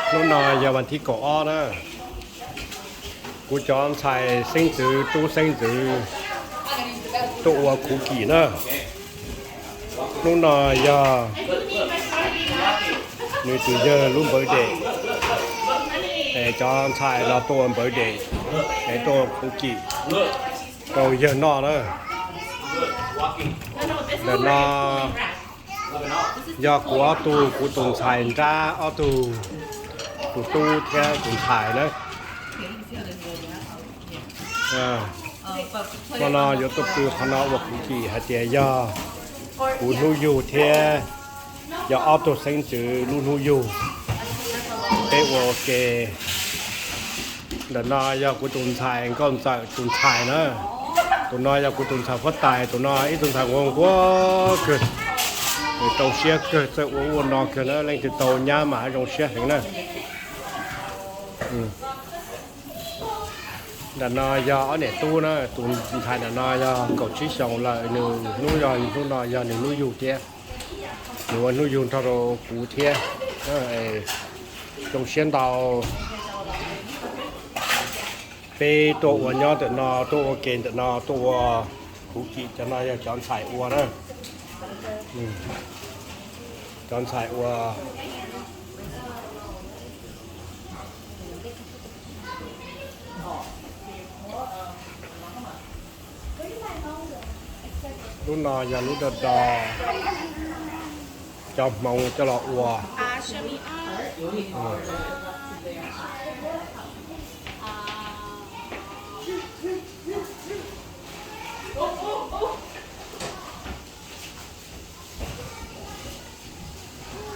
Hnub no yog vas thib kaum ob na, kuv cov ntxhais xeeb ntxwv tub xeeb ntxwv tuaj ua khuv kim na. Hnub no yog nws tus yawg lub npawv dem, es cov ntxhais los tuaj ua npawv dem, es tuaj ua khuv kim rau yawg noj na. Ntawm no yog kuv ob tug, kuv tus ntxhais nrab ob tug, tus tub thiab tus ntxhais na. Hmo no yuav tuaj pw qhov no ua khuv kim hais tias yog kuv hnub yug thiab yog ob tug xeeb ntxwv lub hnub yug, peb ua ua ke. Ntawm no yog kuv tus ntxhais nkauj ntxawm tus ntxhais na. Tus no yog kuv tus ntxhais huab tais, tus no ib tug ntxhais nquag nquag kawg, nws rau siab kawg, txawj ua ub ua no kawg na, leej twg tau nyab mas zoo siab heev na. Ntawm no yog ob niam tub na, tus ntxhais ntawm no yog kaum tsib xyoos lawm, nws hnub yog hnub no yog nws hnub yug thiab, nws ua hnub yug nrog rau kuv thiab. Zoo siab ntau. Peb tuaj ua nyob ntawm no, tuaj ua ke ntawm no, tuaj ua khuv kim, cov no yog cov ntxhais ua na. Cov ntxhais ua. Lub no yog lub do do cov Hmoob coj los ua.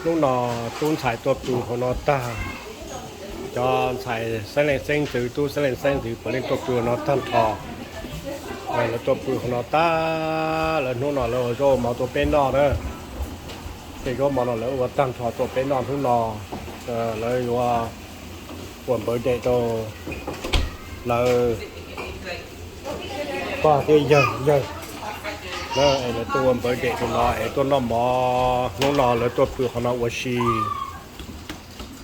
Hnub no tub ntxhais tuaj pw hauv no tag, cov ntxhais xeeb leej xeeb ntxwv, tub xeeb leej xeeb ntxwv puav leej tuaj pw hauv no tag nrho. Lawv tuaj pw hauv no tag, lawv hnub no lawv ua zaub ua mov tuaj peb noj na. Tej zaub mov no lawv ua tag nrho tuaj peb noj hnub no. Lawv yuav ua npawv dem rau lawv pog thiab yawg, yawg na, es lawv tuaj ua npawv dem rau no es tuaj noj mov. Hnub no lawv tuaj pw qhov no ua si.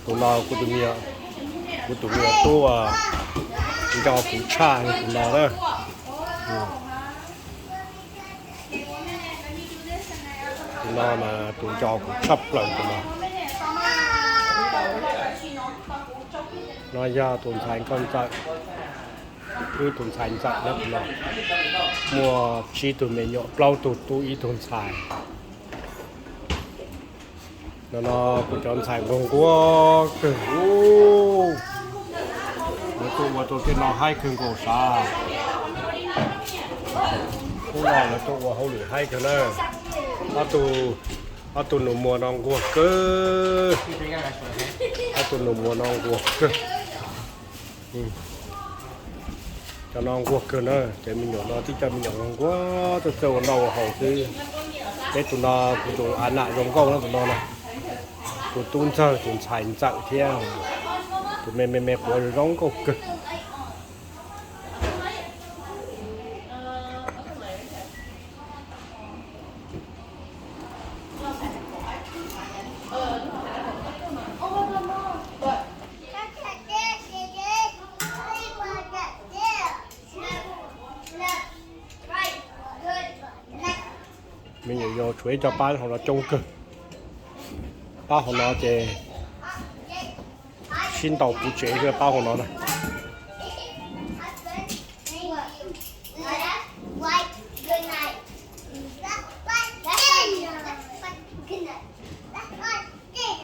Tus no kuv tus me, kuv tus me tub nco kuv tshaj tus no na. Tus no mas tus nco kuv tshaj plaws tus no. No yog tus ntxhais nkauj ntxawm, wb tus ntxhais ntxawm na tus no. Muaj tsib tug me nyuam, plaub tug tub ib tug ntxhais. No no kuv cov ntxhais nquag nquag kawg, lawv tuaj ua rau tej no haib kawg nkaus sav. Hnub no lawv tuaj ua hauj lwm haib kawg na. Ob tug nus muag no nquag kawg, ob tug nus muag no nquag kawg. Cov no nquag kawg na, cov me nyuam no tib co me nyuam nquag nquag txawj txawj ua noj ua haus xwb. Peb tus no kuv tus av nam zoo nkauj na tus no na, tus tub ntxawg tus ntxhais ntxawm thiab, tus me me me quav zoo nkauj kawg. Me nyuam yaus tshuav ib co pab hauv no coob kawg. Pab hauv no ces sib ntaus puv tsev xwb pab hauv no na.